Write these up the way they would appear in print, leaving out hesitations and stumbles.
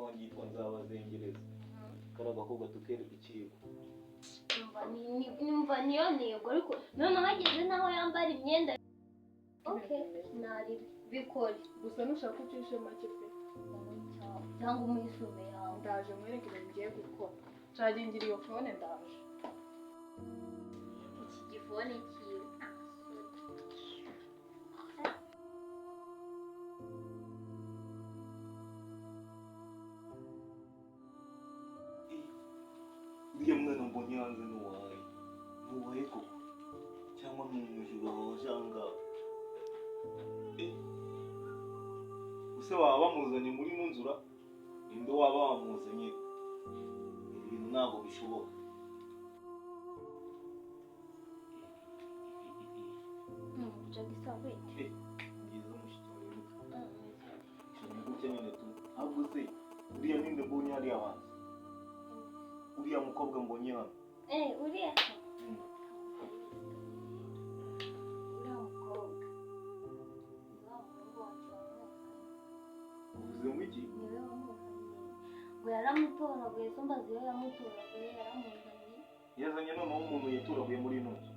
Wanjye yitwa Nzabazengereza. Kariya gakobwa tukereka ikigo. Numva niyo ntego, ariko noneho ageze n'aho yambara imyenda. Okay, nari bikore. Gusa nushaka ucishe make pe. Cyangwa umwisume yawe. Ndaje mwereke ibintu ngiye gukora. Ncagingira iyo phone, ndaje. Iki gifone cyiwe. Uriya mwana mbonye hanze ni uwahe? Ni uwahe koko, cyangwa ni umujura waje aha ngaha? Ese waba bamuzanye muri ino nzura? Ninde waba wamuzanye? Ibi bintu ntabwo bishoboka. Jagisa, wait. Byiza, mushiki wawe gute? Ni gutya nyine tu. Ahubwo se uriya ninde mbonye hariya hanze, uriya mukobwa mbonye hano? Eh, uriya. Uriya mukobwa ni wa muhungu wacu wamuzanye. Uvuze ngo iki? Niwe wamuzanye. Ngo yaramutoraguye, so mbaza iyo yamutoraguye, yaramuzanye. Yazanye noneho umuntu yatoraguye muri ino nzu?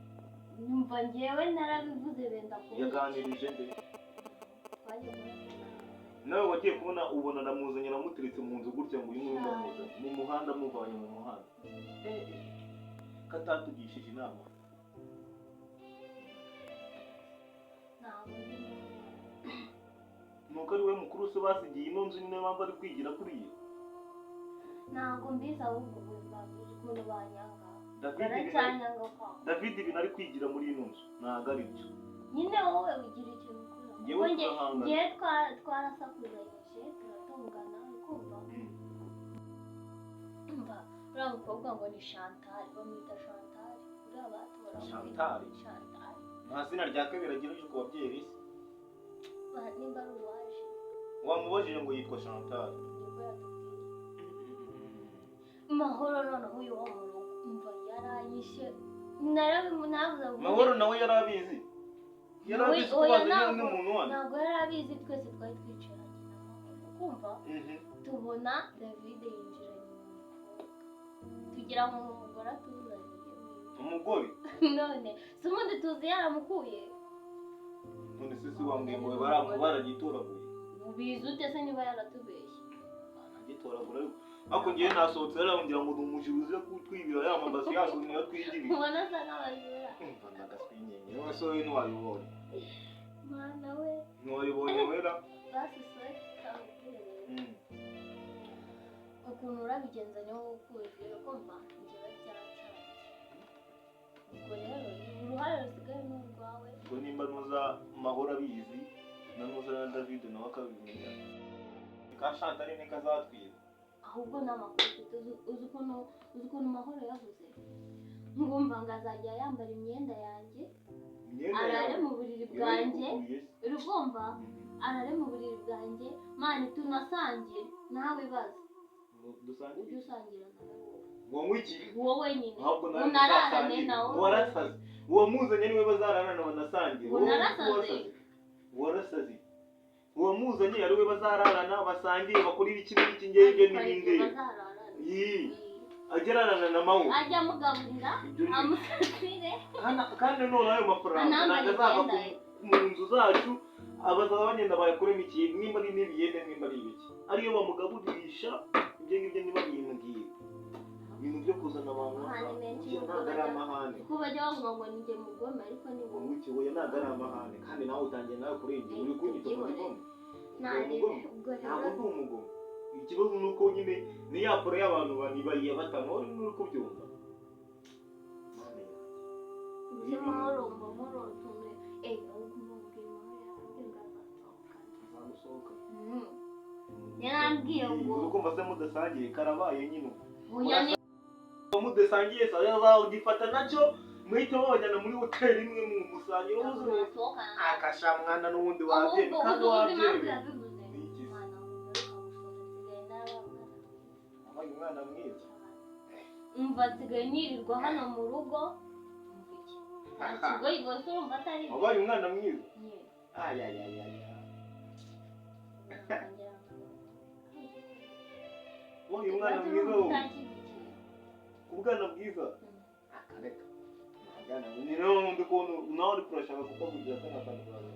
Nyumva, njyewe narabivuze benda kubica. Yaganirije nde? Twagiye kubona. Nawe wagiye kubona ubona aramuzanye, aramuteretse mu nzu gutya, ngo uyu nguyu ndamuzanye mu muhanda, amuvanye mu muhanda? Eh, eh, ko atatugishije inama? Ntabwo nzi neza. Nuko ari we mukuru se basigiye ino nzu, niyo mpamvu ari kwigira kuriya? Ntabwo mbizi, ahubwo ubu bavuze ukuntu banyanga. David ibintu Baracyanyanga kwa. David ibintu ari kwigira muri ino nzu ntabwo ari byo. Nyine wowe ugira ikintu ukora. Njyewe Kuko turahangana. njyewe twarasakuzanyije, turatongana, ukumva. Umva, uriya mukobwa ngo ni Chantal, bamwita Chantal, uriya batoraguye. Chantal? Chantal. Nta zina rya kabiri agira ku babyeyi bise? Nimba ari uwaje. Wamubajije ngo yitwa Chantal? Nibwo yatubwiye. Mahoro noneho uyu wo mu rugo, umva, yaranyishe, narabimunavuze ngo. Mahoro nawe yari abizi? Yari abizi ko Oya, bazanye ntabwo. undi muntu hano? Ntabwo yari abizi. Twese twari twicaranye na Mahoro, kumva, tubona David yinjiranye umukobwa, tugira ngo ni umugore atuzaniye. Umugore? None si ubundi tuzi yaramukuye. None se si wambwiye ngo baragitoraguye? Ubizi ute se niba yaratubeshye? Agitoragura, ariko ngewe nasohotse rero ngira ngo ni umujura uze kutwibira ya mabasi yacu, niyo twigirira. Ubona asa n'abajura. Umva, ndagaswinyenye wowe se, wowe ntiwabibonye? Mwana we. Ntiwabibonye wera? Basi soye kamubwire rero. Ukuntu urabigenza ni wowe ukuzi, kumva, njyewe byarancanze. Ubwo rero uruhare rusigaye ni urwawe. Ubwo nimba nuza Mahoro abizi, na nuza na David nawe akabimenya, ka Chantal ntikazatwiba. Ahubwo ni amakuru ufite. Uzi ukuntu Mahoro yavuze ngumva ngo azajya yambara imyenda yanjye, Imyenda arare yawe mu buriri bwanjye. yarayikuguye se? Uri kumva, arare mu buriri bwanjye, mani, tunasangire nawe, baze. Dusangire? Ujye usangira nawe wowe. Ngo ngwiki? Wowe nyine. Ahubwo nawe Unararane muzasangire. nawe. Warasaze. Uwamuzanye niwe bazararana banasangire. Wowe Unarasaze. warasaze, warasaze. Uwamuzanye ari we bazararana, basangire, bakora ibiki n'ibiki, ngewe ibyo Ariko hari igihe ntibindeba. bazararana. Yii. Agerarana na mawe. Ajya amugaburira, Ibyo ni amusasire. Kandi none ayo mafaranga Anambara ntabwo azava imyenda ye. mu nzu zacu, abazaba bagenda bayakuremo ikintu, nimba ari n'ibiyede, nimba ari ibiki, ariyo bamugaburisha. Ibyo ngibyo niba bimbwira ibintu byo kuzana abantu Amahane menshi. burya ntabwo ari amahane. Kuko bajya bavuga ngo ni njye mugome, ariko ni wowe. Ngo oya, ntabwo ari amahane. Kandi nawe utangiye nawe kurengera, uri kunyita umugome. Ntarebe. Umugome? Ubwo Ntabwo rero ndi umugome. Ikibazo ni uko nyine ni ya poro y'abantu banibayiye batanu, wowe uri kubyumva. Mana yanjye. Mbese Mahoro, mba Mahoro utuntu, ahubwo mubwira Mahoro, yarambwiye ngo azasohokana. Azagusohoka? Yarambwiye ngo Uri kumva se mudasangiye karabaye nyine ubu. Oya, ni Mudasangiye sawa, ugifata nacyo muhite babajyana muri hoteli imwe mu musangiro wuzuye. Nasohokana. Akasha mwana, n'ubundi wabyemeye. Ahubwo Kandi uzi impamvu wabyemeye. yabivuze? Ni iki se? Mwana, ugaruka gusohoka, nsigaye narabaye umwana mwiza. Wabaye umwana mwiza? Umva, nsigaye nirirwa hano mu rugo. Umva, iki nta kigoyi rwose, urumva atari byo? Wabaye umwana mwiza? Nyine. Ayayayaya. Ngira ngo Wowe umwana mwiza wowe. Ubwana bwiza. Akareka. Agana ni nawe ndi kubona nawe uri kurashaka kukavugira kana kantu kawe.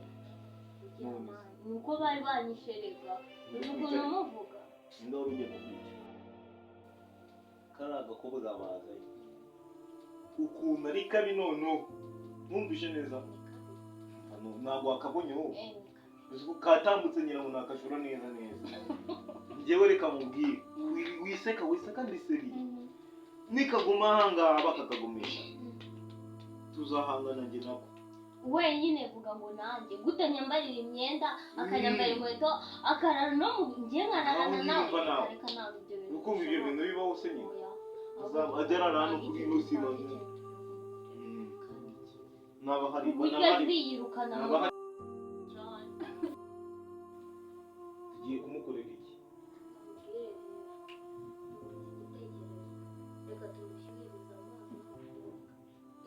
Nuko bari banyisherega. Ukuntu muvuga. Ninde wari ugiye kukwica? Kariya gakobwa bazanye. Ukuntu ari kabi noneho. Mwumvishe neza. Ntabwo wakabonye wowe. Katambutse ngira ngo nakajura neza neza. Njyewe reka mubwire. Wiseka wiseka ndi seri. Nikaguma ahangaha bakakagumisha. Tuzahangana njye nako. Wenyine vuga ngo nanjye gute nyambarira imyenda akanyambara inkweto akarara no mu njye nkararana nawe reka ntabwo ibyo bintu ukumva ibyo bintu bibaho se nyine agera ahantu kuri yose naba hari ziyirukana tugiye kumukorera iki reka tumushyirize amazi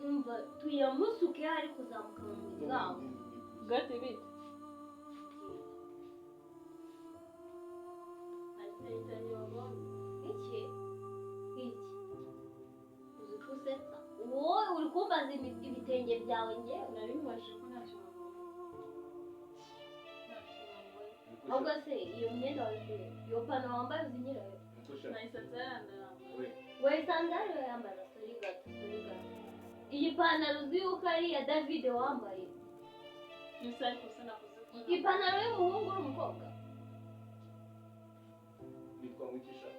umva tuyamusuke ari kuzamuka mu muryango gati bite iki iki uzi ko usetsa wowe uri kumbaza ibitenge byawe ngewe nari mubajije ko ntacyo babonye ahubwo se iyo myenda wayikuye iyo pantaro wambaye uzi nyirayo nayisanze yarandambaye wayisanze hariyo yambara sori gato sori gato iyi pantaro uzi yuko ari iya David wambaye ipantaro y'umuhungu uri umukobwa nitwa Mugisha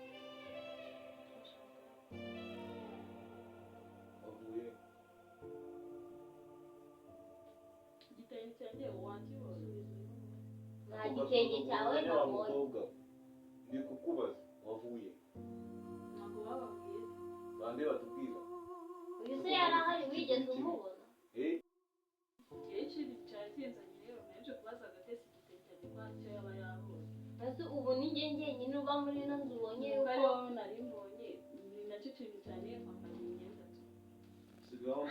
wavuye igitenge cyanjye wakibonye nta gitenge cyawe nabonye ndi kukubaza wavuye ntabwo bababwiye bande batubwira uyu se yarahari wigeze umubona igihe cyari kinzanye rero naje kubaza Gatesi igitenge cyanjye ko aricyo yaba yabonye ese ubu ni njye njyenyine uba muri ino nzu ubonye yuko ari wowe nari mbonye ni nacyo kintu cyane kwambara imyenda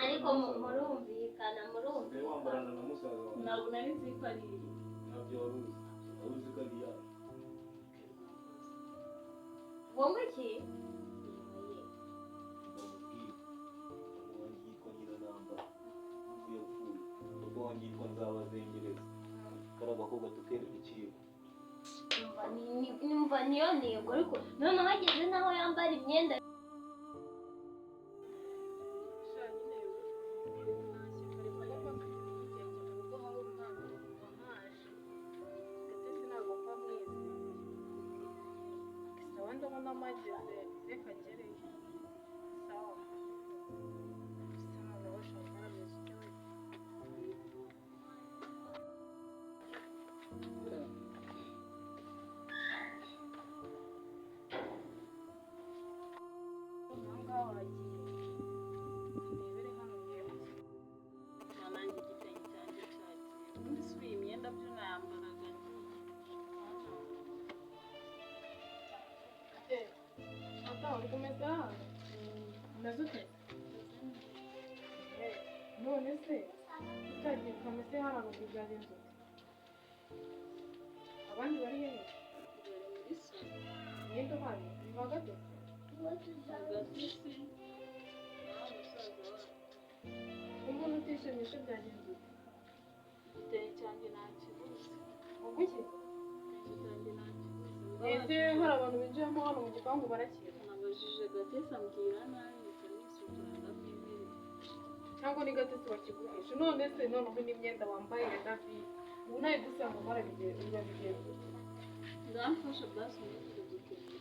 ariko murumvikana murumvikana wambarana na musaza wawe ntabwo nari nzi ko ari iyi ntabyo wari uzi wari uzi ko ari iyawe wowe iki yitwa Nyiranamba yapfuye papa wanjye yitwa Nzabazengereza kariya gakobwa tukereka ikibo numva niyo ntego ariko noneho ageze n'aho yambara imyenda ndabona amageze reka ngereyo sawa gusa noneho shaka arameze ute we aha ngaha wagiye ndebere hano ngewe nanjye igitenge cyanjye cyagiye ubundi si iyi myenda byo nayambaraga ngiye Ata, uri kumeza hano? Umeze ute? None se utagiye kameze hano haruguru byagenze ute? Abandi bari hehe? Ninde uhari? Ni ba Gatesi? Umuntu utishimye se byagenze ute? Igitenge cyanjye ntakibuze. Ubwo iki? Igitenge cyanjye ntakibuze. Ese hari abantu binjiyemo hano mu gipangu barakira? Nabajije Gatesi ambwira nabi mpita nisukura ndamwemerera. Cyangwa ni Gatesi wakiguhishe? None se noneho n'imyenda wambaye ya David ubu nayigusanga urabigenza ute? Ngamfasha basi umbwire igitenge.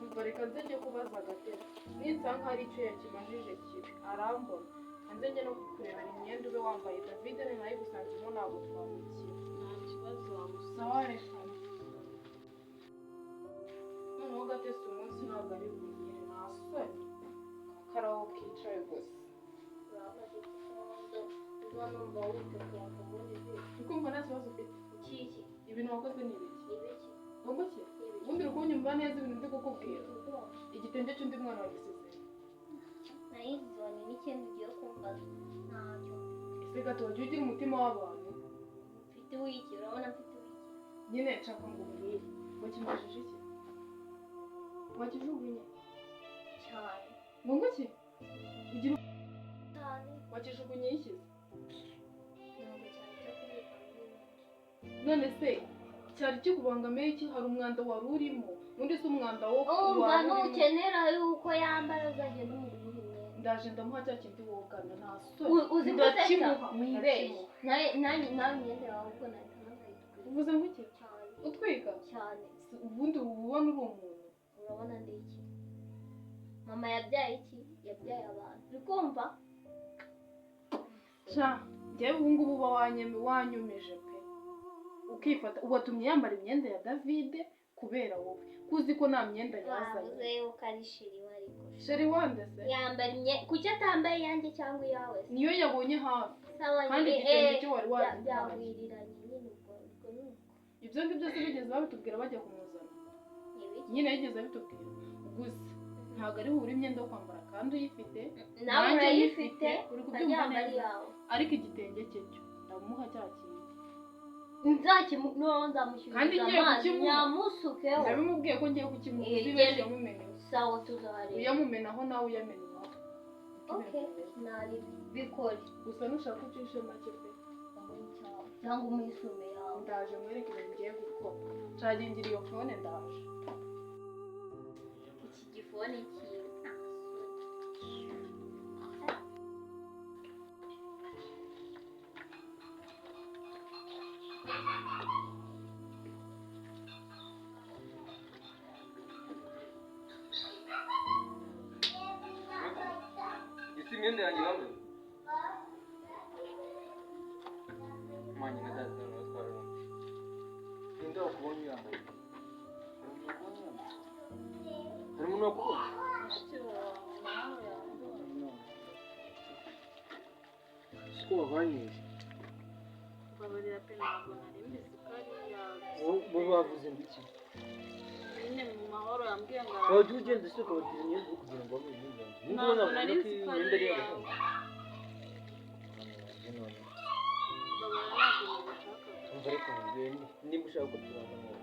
Umva reka nze njye kubaza Gatesi ninsanga hari icyo yakimajije kibi arambona nze njye no kukurebera imyenda ube wambaye David nayigusanzemo ntabwo twamukira. Nta kibazo wamusa. Sawa reka. Noneho Gatesi umunsi ntabwo ari bunyere nta soni karaho kicaye gusa. Ukumva nta kibazo ufite? Iki Ibintu wakoze ni ibiki? ibiki Ngo iki? Ubundi uri kunyumva neza ibintu ndi kukubwira. Igitenge cy'undi mwana wagisize. Nayizone n'ikintu ugiye kumbaza ntacyo. Ese Gato wajya ugira umutima w'abantu? Mfite uwiki urabona mfite uwiki. Nyine nshaka ngo umbwire. Wakimajije iki? Wakijugunye Cyane. Ngo nguki ugira? Cyane. Wakijugunye yishyize? Ntabwo cyane cyo kubika muri iyi nzu. None se cyari kikubangamiye iki? Hari umwanda wari urimo? Undi si umwanda wo Umva, wari urimo. Nukenera yuko yambara uzagenda umugurira imyenda. Ndaje ndamuha cya kindi wogana, nta soni. Uzi ko useka? Ndakimuha. Wibeshye. Ndakimuha. Nawe nawe imyenda yawe ubwo nahita nkayitwika. Uvuze ngo iki? Cyane. Utwika? Cyane. Ubundi uba ubona uri umuntu? Urabona ndi iki? Mama yabyaye iki? Yabyaye abantu, uri kumva? Sha, njyewe ubu ngubu uba wanyumije pe, ukifata watumye yambara imyenda ya Davide kubera wowe kuzi ko nta myenda yazanye. Wavuze yuko ari chéri we, ariko Chéri wande se? Yambara imyenda, kuki atambaye iyanjye cyangwa iyawe se? Niyo yabonye hafi. Sawa. Kandi nyine, igitenge cyo wari wagihaye. Byagwiriranye nyine, ubwo ni uko. Ibyo ngibyo se bigeze babitubwira bajya kumuzana? Ni ibiki? Nyine yigeze abitubwira gusa ntabwo ari bubure imyenda yo kwambara kandi uyifite. Nawe Nanjye urayifite. nyifite, uri kubyumva Yambara neza? iyawe. Ariko igitenge cye cyo ndamuha cya kindi. Nzakimu noneho nzamushyuhiza Kandi ngiye amazi kukimuha. nyamusukeho. Ndabimubwiye ko ngiye kukimuha. Eh, Uzibeshye genda. yamumeneho. Sawa, tuzahareba. Uyamumenaho nawe uyamena iwawe. Okay, nari bikore. Gusa nushaka ucishe make pe. Cyangwa umwisume yawe. Ndaje mwereke ibintu ngiye gukora. Ncagingira iyo phone, ndaje. Iki gifone cyiwe. Isi imyenda yanjye bambaye manye na data nawe twararumva. Ninde wakubonye uyambaye? Hari umuntu wakubonye? Hari umuntu wakubonye? Mushiki wawe nawe yambonye. Siko wavanyije. Mbabarira pe, ntabwo nari mbizi ko ari iyawe. Bo bavuze ngo iki? Nyine mu mahoro yambwiye ngo Wajya ugenda usuka batira imyenda uri kugira ngo wambaye imyenda yanjye. Ninde Ntabwo ubona nari ko nzi iyi ko ari myenda ari iyawe. iy'abagabo? Mwana wanjye none. Mbabarira, ntabwo nabishakaga. Umva, ariko mubwire, nimba ushaka ko tubana nawe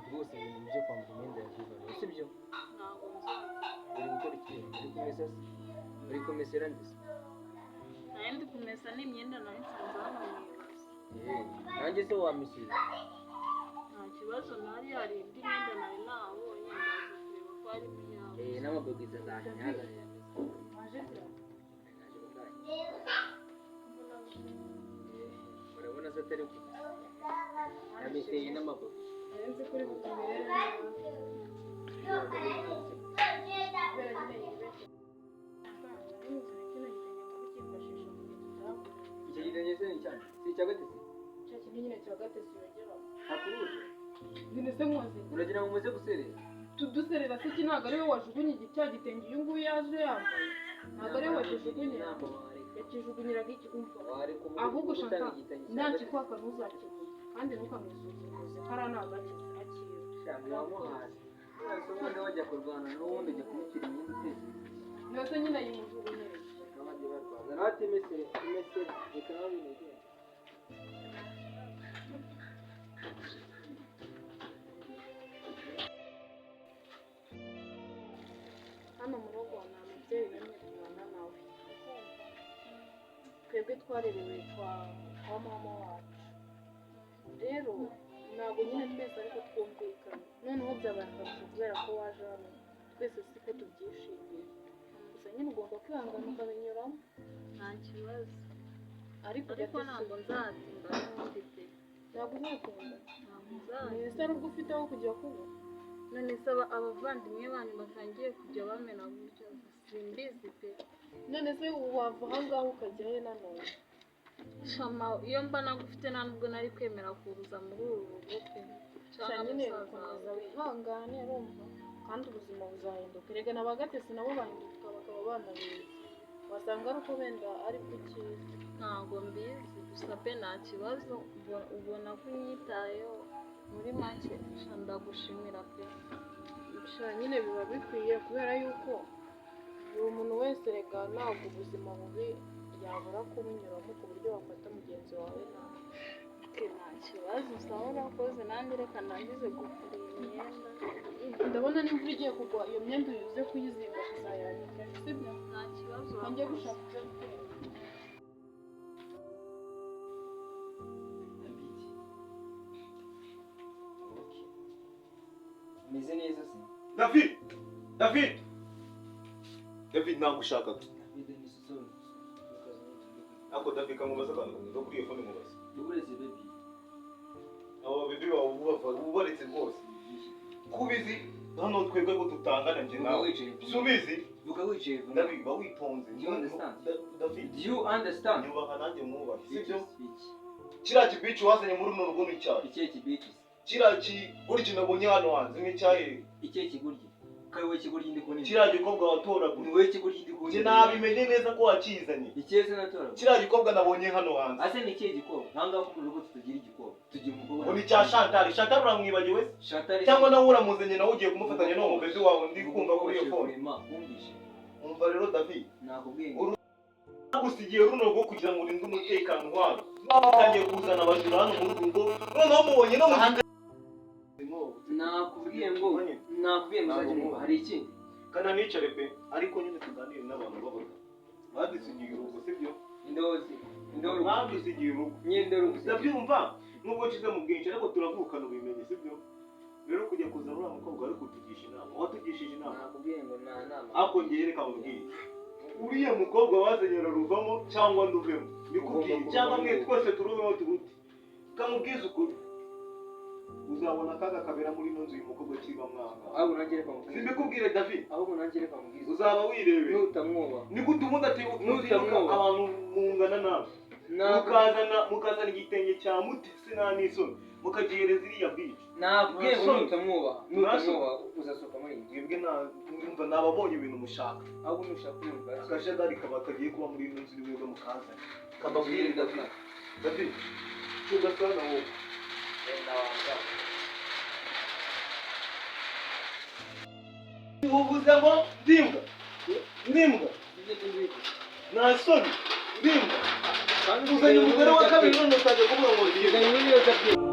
rwose, ibintu byo kwambara imyenda yanjye bibaho, si byo? Ntabwo nzongera. Uri gukora iki? Uri kumesa se? Uri kumesera ndetse? Nari ndi kumesa n'imyenda nari nsanze hano mu ibase. Eh, nanjye se wamesiye? Nta kibazo, nari hari indi myenda nari nabonye, ndaza kureba ko harimo iyawe. Eh, n'amabogisi ndaje ntihazane yamesa. Waje kureba? Naje mu kanya. Eh, urabona se atari kumesa? Yameseye n'amabogisi. Nari nzi ko uri butumerere nabi kubera nyine yibeshye. Nari kino gitenge ngo ukifashisha mu gihe tutarabona. Icyo gitenge se ni icyanjye? Si icya Gatesi? Cya kindi nyine cya Gatesi yongeramo. Hakuruje. None se nkoze? Uragira ngo muze guserera? Tuduserera se iki? Ntabwo ari we wajugunye cya gitenge uyu nguyu yaje yambaye? Ntabwo ari we wakijugunye? Inama wareka. Yakijugunyiraga iki? Umva. Wareka ubu Ahubwo gutanga Shanta, igitenge cya Gatesi. nakikwaka ntuzakimuhe kandi ntukamwisuzuguze, kariya ni agakiza akira. Sha, mwamuhaze. None se ubundi wajya kurwana n'uwundi ujya kumukira imyenda utekereza? Ndetse nyine ayimujugunyira. Bakaba bagiye barwaza. Nawe ati imesere, imesere. Reka nawe binegere. Hano mu rugo nta mubyeyi n'umwe tubana nawe. Twebwe twarerewe kwa mama wacu. Rero ntabwo nyine twese ariko twumvikana. Noneho byabaye akarusho kubera ko waje hano, twese siko tubyishimiye. Gusa nyine ugomba kwihangana ukabinyuramo. Nta kibazo. Ariko Ariko Gatesi, ntabwo nzatinda n'ubundi pe. Ntabwo uzakunda? Ntabwo nzatinda. Ese ari ubwo ufite aho kujya kuba? None se abavandimwe banyu batangiye kujya bamena gutyo, simbizi pe. None se wava ahangaha ukajya he nanone? Shama, iyo mba nagufite nta nubwo nari kwemera kuza muri uru rugo pe. Sha, Cyangwa nyine musaza komeza wawe. wihangane, urumva? Kandi ubuzima buzahinduka. Erega na ba Gatesi nabo bahinduka bakaba abana beza, wasanga ari uko wenda ari bwo ukiza. Ntabwo mbizi gusa pe, nta kibazo, ubona ko unyitayeho muri make. Sha, ndagushimira pe. Sha, nyine biba bikwiye kubera yuko buri muntu wese rega ntabwo ubuzima bubi yabura kubunyuramo ku buryo wafata mugenzi wawe nabi. Okay, nta kibazo, sawa, urakoze. Nanjye reka ndangize gufura iyi imyenda. Ndabona n'imvura igiye kugwa, iyo myenda uze kuyizinga tuzayanika, sibyo? Nta kibazo. Njye Urakoze. gushaka ibyo guteka. David. Okay. Umeze neza se? David, David, David, nagushakaga. David ni sosoro. Ariko David, kamubaza akantu kamwe kuri iyo phone, mubaze. Uburezi baby. Abo baby bawe ubaretse rwose, kubizi hano twebwe ko tutangana njye Vuga nawe. wicaye. Subizi. Vuga wicaye vuga. David, ba witonze. Do you understand? David, Do you understand? nyubaha nanjye mwubahe, sibyo? Iki. Kiriya kibici wazanye muri runo rugo ni icyayi? Ikihe kibici? Kiriya kiguryi nabonye hano hanze ni icyayi? Ikihe kiguryi? Kawe wowe kiguryi ndi kubona. Kiriya gikobwa watoraguye. Ni wowe kiguryi ndi kubona. Njye nabimenye neza ko wakizanye. Ikihe se natora? Kiriya gikobwa nabonye hano hanze. Ase ni ikihe gikobwa? Ntangaho ko mu rugo tutagira igikobwa. Tugira umukobwa. Ngo ni icya Chantal. Chantal uramwibagiwe se? Chantal. Cyangwa nawe uramuzanye, nawe ugiye kumufatanya n'uwo mubezi wawe ndi kumva kuri iyo phone? Wumvishe. Umva rero David, Nakubwiye. Nagusigiye runo rugo kugira ngo urinde umutekano wayo, utangiye kuzana abajura hano muri uru rugo. Noneho mubonye no mu Nakubwiye ngo uzajye mwubaha. Hari ikindi? Kana nicare pe, ariko nyine tuganire n'abantu b'abagabo badusigiye urugo, sibyo? Indozi. Indoro. Badusigiye urugo. Nyendoro. Ndabyumva nubwo nshyize mu bwinshi, ariko turavukana, ubimenye, sibyo? Rero kujya kuzana uriya mukobwa wari kutugisha inama, watugishije inama? Nakubwiye ngo nta nama. Ariko ngewe reka mubwiye, uriya mukobwa wazanye araruvamo cyangwa nduvemo, bikubwiye, cyangwa mwe twese turuvemo turuti. Kamubwize ukuri, uzabona akaga kabera muri ino nzu uyu mukobwa akiba mwanga. Ahubwo nanjye reka mubwize. Simbikubwire David. Ahubwo nanjye reka mubwize. Uzaba wirebera. Nutamwubaha. Ni gute ubundi ati Nutamwubaha. abantu mungana nawe mukazana igitenge cya mutesi, nta n'isoni, mukagihereza iriya bici? Nakubwiye ngo Nta soni. nutamwubaha. Nutamwubaha uzasohoka muri iyi nzu. Mwebwe mwumva nababonye ibintu mushaka. Ahubwo nushaka kumva. Akajagari kaba kagiye kuba muri ino nzu ni mwebwe mukazana. Kababwire David, David, tugasana wowe. Wenda wanga. Uvuze ngo ndimbwa, ndimbwa? Ibyo ntibibi. Nta soni, ndimbwa? Uzanye umugore wa kabiri none utangiye kuvuga ngo ndimbwa? Uzanye n'ibiyobyabwenge.